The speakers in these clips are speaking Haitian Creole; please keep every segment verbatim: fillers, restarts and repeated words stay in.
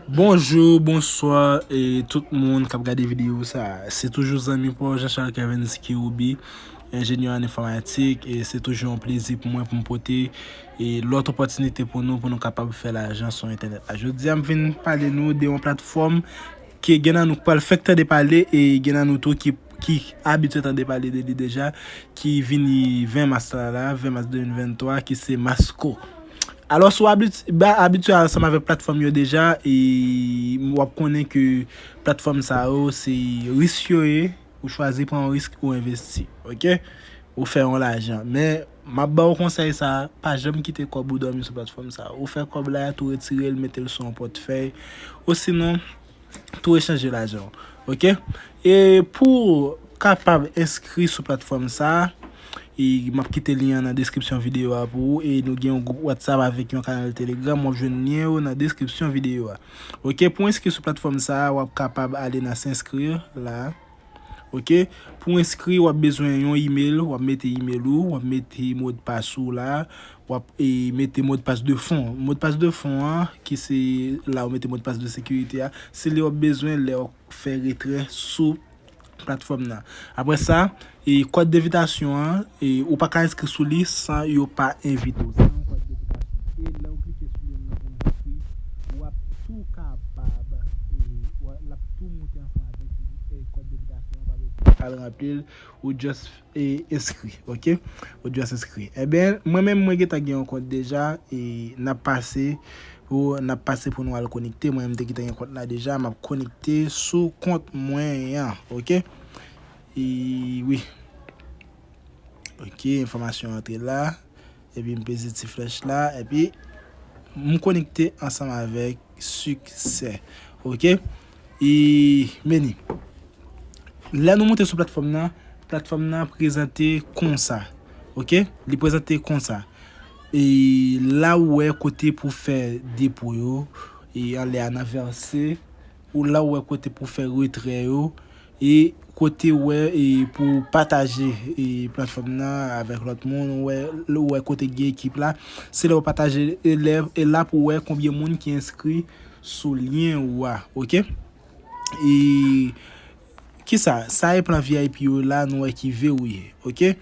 Bonjou, bonswa, e tout moun k ap gade videyo sa a. Se toujou zanmi pa w Jean Charles Kervens Kirubi, enjenyè an enfòmatik, e se toujou yon plezi pou mwen pou m pote e lòt opòtinite pou nou, pou nou kapab fè lajan sou entènèt la. Jodi a, m vin pale nou de yon platfòm ke gen nan nou k pral fèk tande pale, e gen nan nou tou ki, ki abitye tande pale de li deja, ki vini ven mas la, la, ven mas de mil venntwa, ki se Masco. Alò, si w abit-, ba-, abitye ansanm avèk platfòm yo deja, e w ap konnen ke platfòm sa yo, se risk yo ye, ou chwazi pran yon risk, ou envesti, oke? Ou fè yon lajan. Men, m ap ba w konsèy sa, pa janm kite kòb ou dòmi sou platfòm sa. Ou fè kòb la, tou retire l, mete l sou yon pòtfèy, osinon, tou echanje lajan w, oke? E pou w kapab enskri sou platfòm sa, e m ap kite lyen an nan deskripsyon videyo a pou ou, e nou gen yon gwoup WhatsApp avèk yon kanal Telegram, w ap jwenn lyen yo nan deskripsyon videyo a. Oke, pou enskri sou platfòm sa, w ap kapab ale nan s'inscrire la. Oke, pou enskri, w ap bezwen yon email, w ap mete email ou, w ap mete modpas ou la, w ap, e, mete modpas de fon. Modpas de fon an, ki se la ou mete modpas de sekirite a, se li w ap bezwen lè w fè retrè sou platfòm nan. Apre sa, e, kòd envitasyon an, e, ou pa ka enskri sou li san yo pa envite w. Se yon kòd envitasyon. E lè w klike sou li nan pou enskri, w ap tou kapab, e, w a-, l ap tou moute ansanm avèk, e, kòd envitasyon an, pa bezwen al ranpli l, ou just, e, enskri, oke? Ou just enskri. Ebyen, mwen menm, mwen gentan gen yon kont deja, e n ap pase pou, n ap pase pou nou al konekte. Mwen menm, m te gentan gen kont la deja, m ap konekte sou kont mwen an, oke? E wi. Oke, enfòmasyon antre la. Epi m peze ti flèch la. Epi m konekte ansanm avèk siksè. Oke? E meni. Lè nou moute sou platfòm nan, platfòm nan prezante konsa. Oke? Li prezante konsa. E la ou wè kote pou fè depo yo. E anlè a nan vèse. Ou la ou wè kote pou fè retrè yo. E kote ou wè, e pou pataje, e platfòm nan avèk lòt moun, ou wè, ou wè kote gen ekip la. Se lè ou pataje, e lè, e la pou wè konbyen moun ki enskri sou lyen ou a, oke? E kisa? Sa e plan V I P yo la, nou wè ki verouye, oke?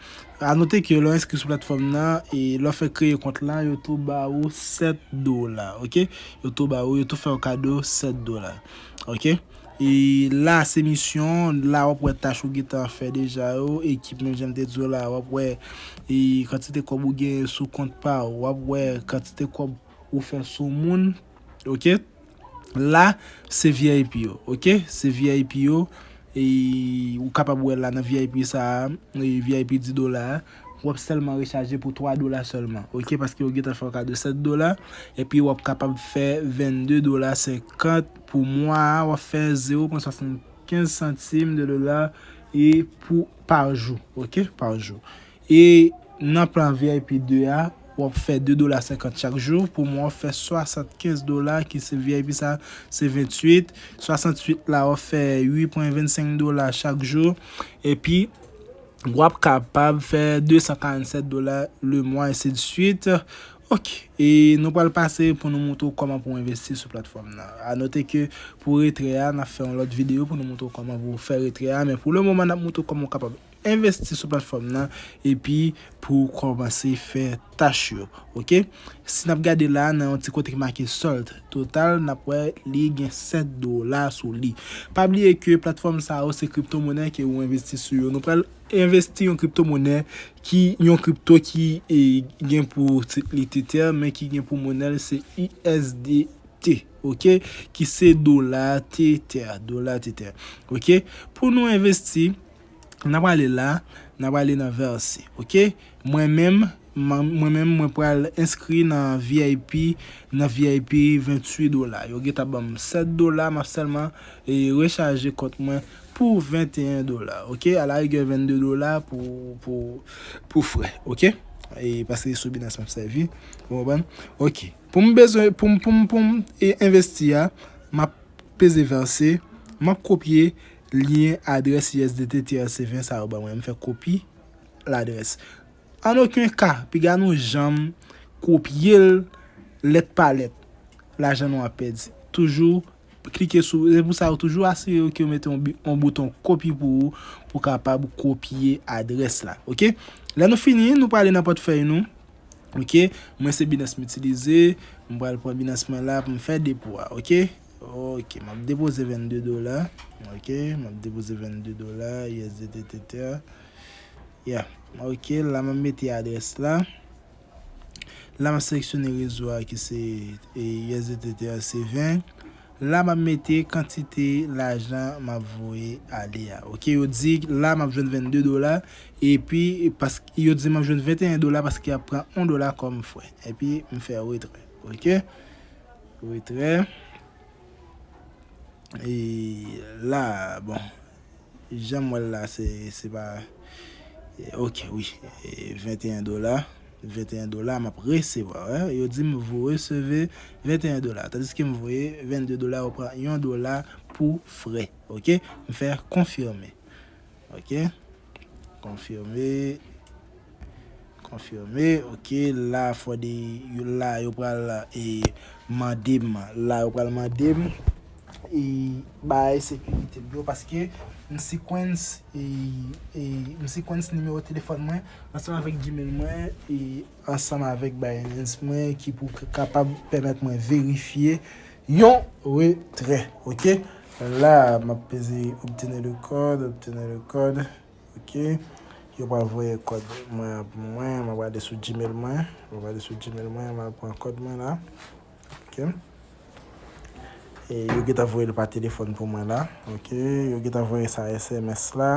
A note ke lè w enskri sou platfòm nan, e lè w fè kreye kont la, yo tou ba ou sèt dola, oke? Yo tou ba ou, yo tou fè w kado sèt dola, oke? E la, se misyon, la w ap wè tach ou gentan fè deja yo, ekip menm jan m te di w la, w ap wè, e kantite kòb ou genyen sou kont pa w, w ap wè kantite kòb ou fè sou moun, oke? La, se V I P yo, oke? Se V I P yo. E ou kapab wè la nan V I P sa a, e V I P dis dola a, w ap sèlman rechaje pou twa dola sèlman, oke? Paske yo gentan fè w kado sèt dola, epi w ap kapab fè vennde dola senkant pou mwa a, w ap fè zewo pwen swasannkenz santim de dola e pou, pa jou, oke? Pa jou. E nan plan V I P de a, w ap fè de dola senkant chak jou. Pou mwa, w ap fè swasannkenz dola, ki se V I P sa, se venntuit. Swasanntuit la, w ap fè uit pwen vennsenk dola chak jou. Epi, w ap kapab fè de san karannsèt dola le mwa, ensidsuit. Oke, e nou pral pase pou nou montre w kòman pou w envesti sou platfòm nan. A note ke pou retrè a, n ap fè yon lòt videyo pou nou montre w kòman pou w fè retrè a. Men pou le moman, n ap montre w kòman w kapab envesti sou platfòm nan, epi pou w kòmanse fè tach yo, oke? Si n ap gade la, nan yon ti kote ki make solde total, n ap wè li gen sèt dola sou li. Pa bliye ke platfòm sa yo, se kriptomonè ke ou envesti sou yo. Nou pral envesti yon kriptomonè ki, yon kripto ki, e, gen pou tit li Tether, men ki gen pou monè l se U S D T, oke? Ki se dola Tether, dola Tether, oke? Pou nou envesti, n ap ale la, n ap ale nan vèse, oke? Mwen menm, mwen, mwen menm, mwen pral enskri nan V I P, nan V I P venntuit dola. Yo gentan ban m sèt dola, m ap sèlman, e, rechaje kont mwen pou venteyen dola, oke? Alarigè vennde dola pou, pou, pou frè, oke? E, paske se sou Binance m ap sèvi, ou konprann? Oke. Pou m bezwen, pou m, pou m, pou m, e, envesti a, m ap peze vèse, m ap kopye lyen adrès U S D T T R C ven sa yo ban mwen. M fè kopi ladrès. An okenn ka, piga nou janm kopye l lèt pa lèt. Lajan nou ap pèdi. toujou klike sou, se pou sa ou toujou asire w ke w mete yon bi- yon bouton kopi pou ou, pou w kapab kopye adrès la. Oke? Lè nou fini, nou prale nan pòtfèy nou. Oke? Mwen se Binance m itilize. M pral pran Binance mwen la pou m fè depo a. Oke? Oke, m ap depoze vennde dola. Oke? M ap depoze vennde dola, U S D T Tether. Yeah. Oke, la m ap mete adrès la. La m ap seleksyone rezo a ki se e, U S D T Tether se ven. La m ap mete kantite lajan m ap voye ale a. Oke, yo di la m ap jwenn vennde dola. Epi, paske yo di m ap jwenn venteyen dola paske y ap pran yon dola kòm frè. Epi, m fè retrè. Oke? Retrè. E la, bon, jan m wè l la, se, se pa, e, oke, wi, e, venteyen dola, venteyen dola m ap resevwa, wi. Yo di m, vous recevez venteyen dola, tandiske m voye vennde dola, ou pran yon dola pou frè, oke? M fè konfime, oke? Konfime. Konfime, oke, la fò de, yo, la yo pral e, mande m, la yo pral mande m e, bay sekirite m yo, paske m sequence e, e, m sequence nimewo telefòn mwen ansanm avèk Gmail mwen e ansanm avèk Binance mwen ki pou k- kapab pèmèt mwen verifye yon retrè, oke? La, m ap peze obtenir le code, obtenir le code. Oke. Yo pral voye kòd mwen an pou mwen. M ap gade sou Gmail mwen. M ap gade sou Gmail mwen. M al pran kòd mwen la. Oke. E yo gentan voye l pa telefòn pou mwen la. Oke. Yo gentan voye sa S M S la.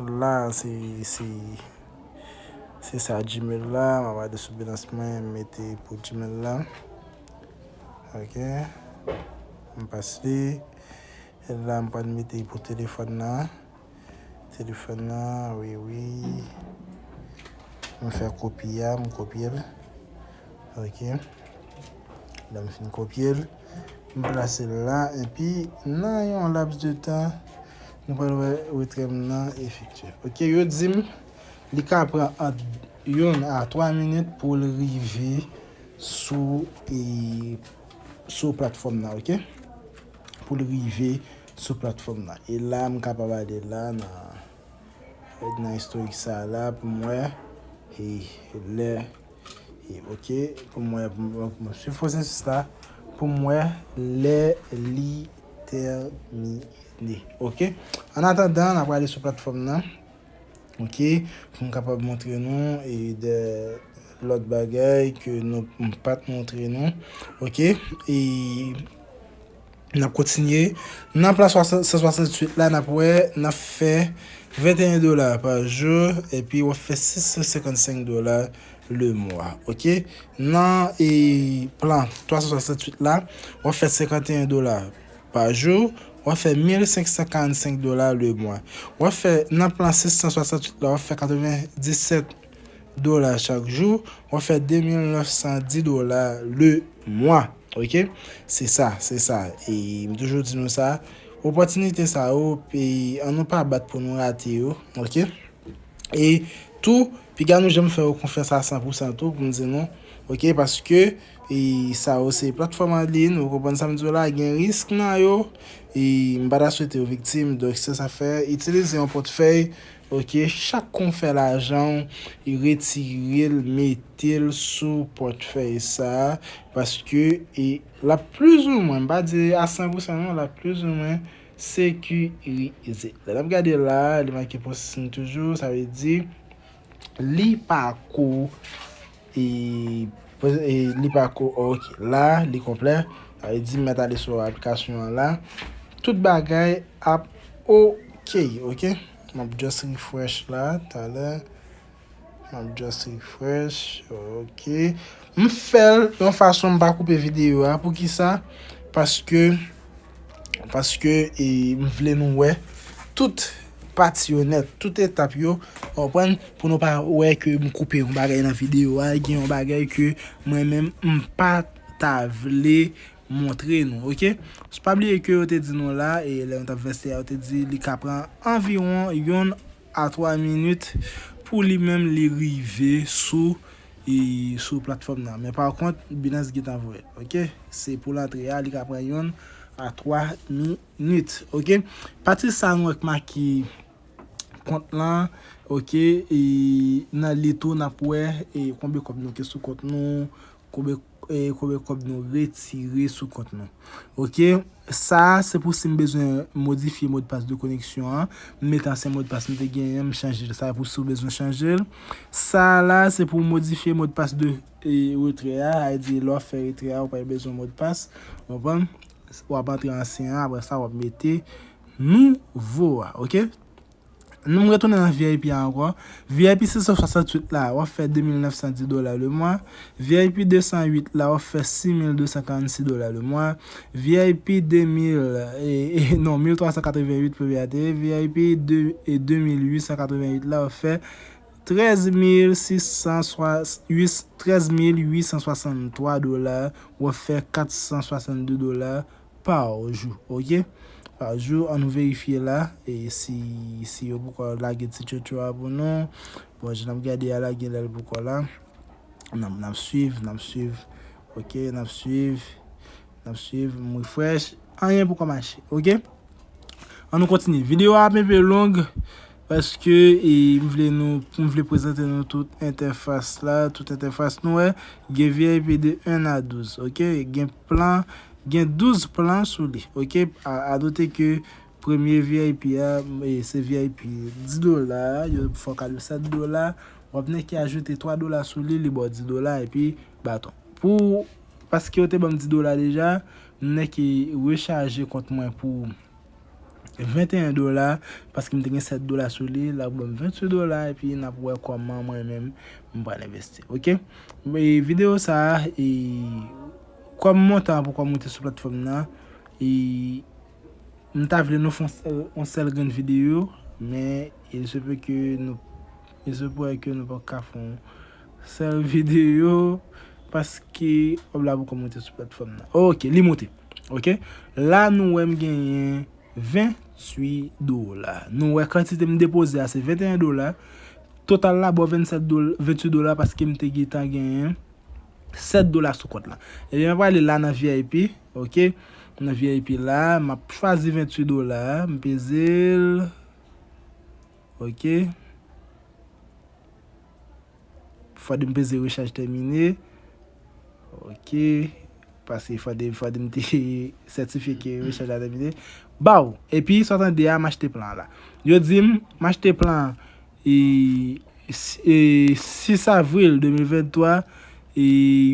La, se, se, se sa Gmail la. M ap gade sou Binance mwen, m mete pou Gmail la. Oke. M pase. E la, m pral mete pou telefòn nan. Telefòn nan, wi, wi. M fè kopi a, m kopye l. Oke. Lè m fin kopye l, m plase l la. Epi, nan yon laps de tan, nou pral wè retrè m nan efektye. Oke, yo di m, li ka pran ant yonn a twa minit pou l rive sou, e, sou platfòm nan, oke? Pou l rive sou platfòm nan. E la, m kapab ale la nan, nan istorik sa la pou m wè, e, lè, e, oke, pou m wè, pou m, pou m swiv pwosesis la, pou m wè lè li tèmine. Oke? An atandan, n ap prale sou platfòm nan. Oke, pou m kapab montre nou e de lòt bagay ke nou m pa t montre nou. Oke, e n ap kontinye. Nan plan swasan- san swasanntuit la, n ap wè, n ap fè venteyen dola pa jou, epi w ap fè sis san senkannsenk dola le mwa. Oke, nan e plan twa san swasanntuit la, w ap fè senkanteyen dola pa jou, w ap fè mil senk san karannsenk dola le mwa. W ap fè, nan plan sis san swasanntuit la, w ap fè katrevenndisèt dola chak jou, w ap fè de mil nèf san di dola le mwa. Oke? Se sa, se sa. E m toujou di nou sa, opòtinite sa yo, e ann nou pa bat pou nou rate yo. Oke? E tou, piga nou janm fè yo konfyans a san pou san tou, pou m di nou, oke, paske, e, sa yo se platfòm an liy, ou konprann sa m di w la, gen risk nan yo, e m pa ta swete yo viktim, donk se sa fè, itilize yon pòtfèy, oke, chak kon w fè lajan w, e retire l, mete l sou pòtfèy sa a, paske, e, l ap plizoumwen, m pa di a san pou san non, l ap plizoumwen sekirize. Lè n ap gade la, li make processing toujou, sa vle di li pako, e, e, li pako, oke, la, li konplè. Sa vle di m mèt ale sou aplikasyon an la. Tout bagay ap oke, oke. M ap just refresh la, talè. M ap just refresh. Oke. M fè l yon fason m pa koupe videyo a. Poukisa? Paske, paske, e, m vle nou wè tout pati yo nèt, tout etap yo, w konprann, pou nou pa wè ke m koupe yon bagay nan videyo a, gen yon bagay ke mwen menm m pa ta vle montre nou, oke? Pa bliye ke yo te di nou la, e lè nou t ap vèse a, yo te di li ka pran anviwon yonn a twa minit pou li menm li rive sou e, sou platfòm nan. Men pa kont, Binance gentan voye l, ok? Se pou l antre a, li ka pran youn a twa minit, ok? Pati sa nou wè k make kont lan, ok? E nan li tou, n ap wè, e, konbyen kòb nou gen sou kont nou, konbyen, e, konbyen kòb nou retire sou kont nou. Ok? Sa, se pou si m bezwen modifye modpas de koneksyon an. M mete ansyen modpas m te genyen, m chanje l. Sa pou si w bezwen chanje l. Sa la, se pou modifye modpas de, e, retrè a. Sa vle di, lè w ap fè retrè a, ou pa bezwen modpas. Ou konprann? W ap antre ansyen an, apre sa, w ap mete nouvo a. Ok? Nou retounen nan V I P a ankò. V I P sis san swasantuit la, w ap fè de mil nèf san dis dola le mwa. V I P de san uit la, w ap fè sis mil de san karannsis dola le mwa. V I P de mil, e, e, non, mil twa san katrevenn uit pou verite. V I P de, e, de mil uit san katrevenn uit la, w ap fè trèz mil sis san swa-, uit, trèz mil uit san swasanntwa dola. W ap fè kat san swasanndis dola pa jou, ok? Pa jou, an nou verifye la, e si, si yo poko lage ti tchotcho a pou nou. Bon, jan n ap gade a la, genlè l poko la. N ap, n ap swiv, n ap swiv, ok, n ap swiv, n ap swiv, m refresh. Anyen poko mache, ok? An nou kontinye. Videyo a ap enpe long, paske, e, m vle nou, m vle prezante nou tout entèfas la, tout entèfas nou wè, gen V I P de un a douz, ok? Gen plan, gen douz plan sou li, ok? A, a note ke premye V I P a, e, se V I P dis dola, yo fè w kado sèt dola, w ap nèk ki ajoute twa dola sou li, li ba w dis dola, epi baton. Pou, paske yo te ban m dis dola deja, m nèk ki rechaje kont mwen pou venteyen dola, paske m te gen sèt dola sou li, l ap ban m venntuit dola, epi n ap wè kòman mwen menm m pral envesti, ok? E videyo sa a, e, kòm montan an poko monte sou platfòm nan, e, m ta vle nou fè yon sèl, yon sèl grenn videyo, men il se peut que nou, il se pourrait que nou pa ka fè yon sèl videyo, paske kòb la poko monte sou platfòm nan. Ok, li monte. Ok? La, nou wè m genyen venntuit dola. Nou wè kantite m depoze a, se venteyen dola. Total la, ba w vennsèt dola, venntuit dola, paske m te gentan genyen sèt dola sou kont la. Ebyen, m prale la nan V I P, ok? Nan V I P la, m ap chwazi venntuit dola, m peze l, ok? Fòde m peze rechaj tèmine. Ok. Paske fòde, fòde m te sètifye ke rechaj la tèmine. Baw. Epi, sa w tande a, m achte plan la. Yo di m, m achte plan e, e, sis avril de mil venntwa. E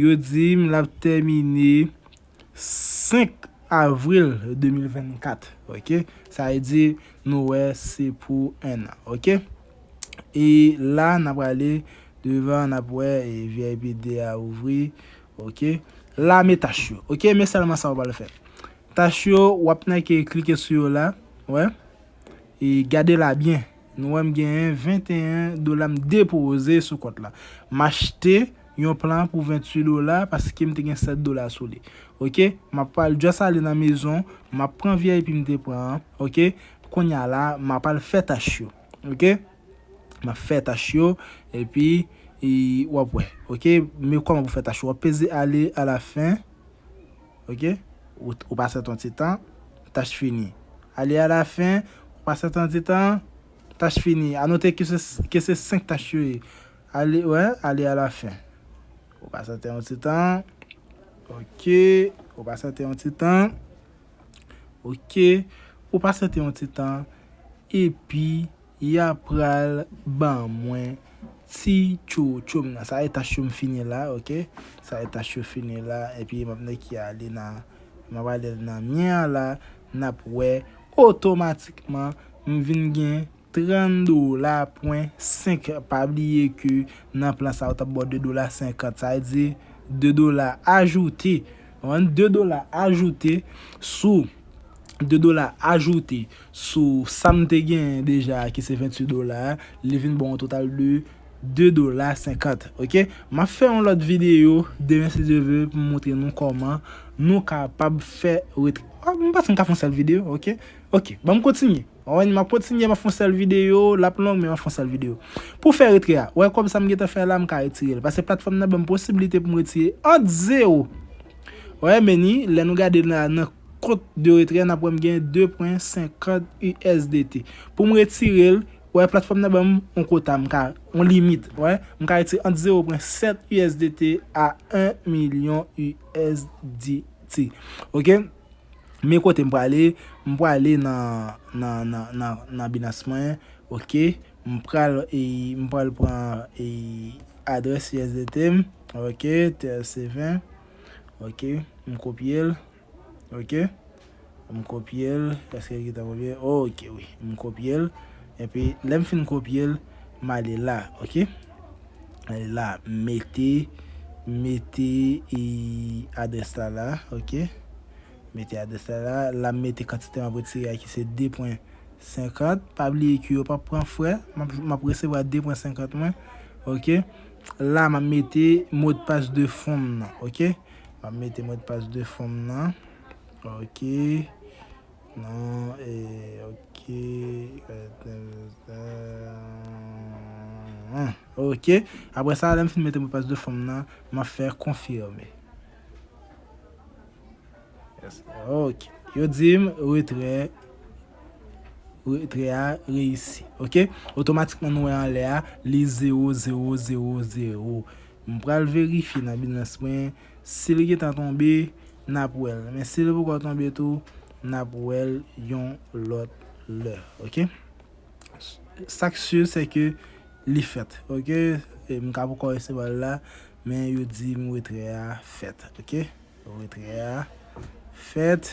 yo di m l ap tèmine senk avril de mil vennkat, ok? Sa vle di, nou wè se pou en an, ok? E la, n ap prale devan, n ap wè, e, V I P de a ouvri, ok? La, men tach yo, ok? Men sèlman sa w pral fè. Tach yo, w ap nèk klike sou yo la, wè? E gade la byen. Nou wè m genyen venteyen dola m depoze sou kont la. M achte yon plan pou venntuit dola paske m te gen sèt dola sou li. Ok? M ap pral just ale nan mezon, m ap pran V I P m te pran an. Ok? Kounye a la, m ap al fè tach yo. Ok? M ap fè tach yo, epi, e, w ap wè. Ok? Men kòman pou fè tach yo? W ap peze ale alafen. Ok? Ou, ou pase yon ti tan, tach fini. Ale alafen, ou pase yon ti tan, tach fini. A note ke se, ke se senk tach yo ye. Ale, wè, ale alafen. Ou pase yon ti tan. Ok, ou pase yon ti tan. Ok, ou pase yon ti tan. Epi, y a pral ban mwen ti tchotcho m nan. Sa e tach yo m fini la, ok? Sa e tach yo fini la, epi m ap nèk ki ale nan, m ap ale nan myen an la, n ap wè otomatikman m vin gen trant dola pwen senk. Pa bliye ke nan plan sa yo t ap ba w de dola senkant, sa vle di de dola ajoute. Konprann? De dola ajoute sou de dola ajoute sou sa m te genyen deja, ki se venntuit dola a, li vin ba w yon total de de dola senkant, ok? M ap fè yon lòt videyo demen, si Dye vle, pou m montre nou kòman nou kapab fè retrè. Ah, m panse m ka fè yon sèl videyo, ok? Ok, ban m kontinye. Wè, m ap kontinye, m ap fè yon sèl videyo, l ap long, men m ap fè yon sèl videyo. Pou fè retrè a, wè kòb sa m gentan fè la, m ka retire l. Paske platfòm nan ban m posiblite pou m retire ant zewo. Wè, men ni, lè nou gade nan, nan kont de retrè, n ap wè m gen de pwen senkant U S D T. Pou m retire l, wè, platfòm nan ban m yon kota, m ka, yon limit, wè, m ka retire ant zewo pwen sèt U S D T a yon milyon U S D T. Ok? Men kote m prale, m prale nan, nan, nan, nan, nan Binance mwen, ok? M pral, e, m pral pran, e, adrès U S D T m, ok? T R C ven, ok? M kopye l, ok? M kopye l, èske l gentan kopye? Ok, wi, m kopye l. Epi, lè m fin kopye l, m ale la, ok? M ale la, m mete, m mete, e, adrès la la, ok? Mete adrès la la. La, m mete kantite m ap retire a ki se de pwen senkant. Pa bliye ke yo p ap pran frè. M ap, m ap resevwa de pwen senkant mwen. Ok. La, m ap mete modpas de fon m nan. Ok. M ap mete modpas de fon m nan. Ok. Non, e, ok. E, e, e, ok. Apre sa, lè m fin mete modpas de fon m nan, m ap fè konfime. Yes. Ok. Yo di m retrè, retrè a reyisi. Ok? Otomatikman, nou wè anlè a, li zewo zewo zewo zewo. M pral verifye nan Binance mwen. Si l gentan tonbe, n ap wè l. Men si l poko tonbe tou, n ap wè l yon lòt lè. Ok? Sa k si, se ke li fèt. Ok? E m ka poko resevwa l la, men yo di m retrè a fèt. Ok? Retrè a fèt.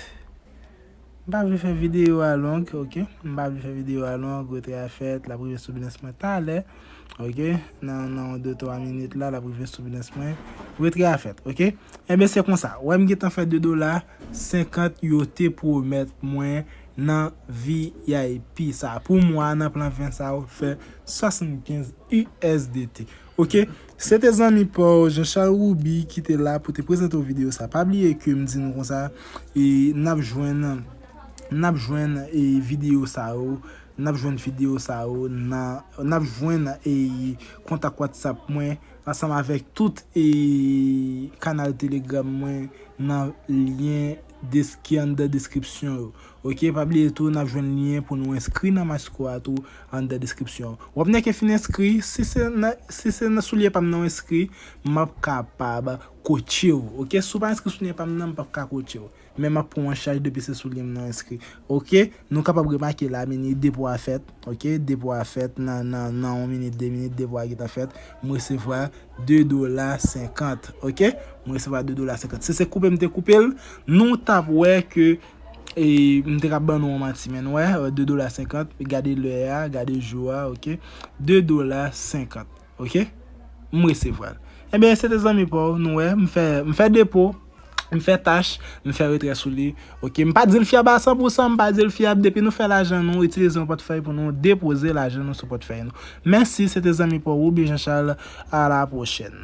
M pa vle fè videyo a long, ok? M pa vle fè videyo a long, retrè a fèt, l ap rive sou Binance mwen talè, ok? Nan, nan de twa minit la, l ap rive sou Binance mwen, retrè a fèt, ok? Enben, se konsa, wè m gentan fè de dola senkant yo te pwomèt mwen nan V I P sa. Pou mwa, nan plan ven sa, ou fè swasannkenz U S D T. Ok, se te zanmi pa w Jean Charles Ruby ki te la pou te prezante w videyo sa. Pa bliye ke m di nou konsa, e n ap jwenn, n ap jwenn, e videyo sa yo, n ap jwenn videyo sa yo nan, n ap jwenn, e kontak WhatsApp mwen ansanm avèk tout, e kanal Telegram mwen nan lyen des-, ki anndan deskripsyon yo. Ok, pa bliye tou, n ap jwenn lyen pou nou enskri nan Maestro a tou anndan deskripsyon. W ap nèke fin enskri, si se nan, si se nan soulye pa m nan w enskri, m ap kapab kotche w. Ok, si w pa enskri soulye pa m nan, m p ap ka kotche w. Men m ap pran w an chaj depi se soulye m nan w enskri. Ok, nou kapab remake la, men ni depo a fèt. Ok, depo a fèt nan, nan, nan yon minit, de minit, depo a gentan fèt. M resevwa de dola senkant. Ok, m resevwa de dola senkant. Si se koupe m te koupe l, nou t ap wè ke e m te ka ban nou yon manti, men nou wè, de dola senkant, gade lè a, gade jou a, ok? De dola senkant, ok? M resevwa l. Ebyen, se te zanmi pa w, nou wè, m fè, m fè depo, m fè tach, m fè retrè sou li, ok? M pa di l fyab a san pou san, m pa di l fyab, depi nou fè lajan nou, itilize yon pòtfèy pou nou depoze lajan nou sou pòtfèy nou. Mèsi, se te zanmi pa w, Ruby Jean Charles, à la prochaine.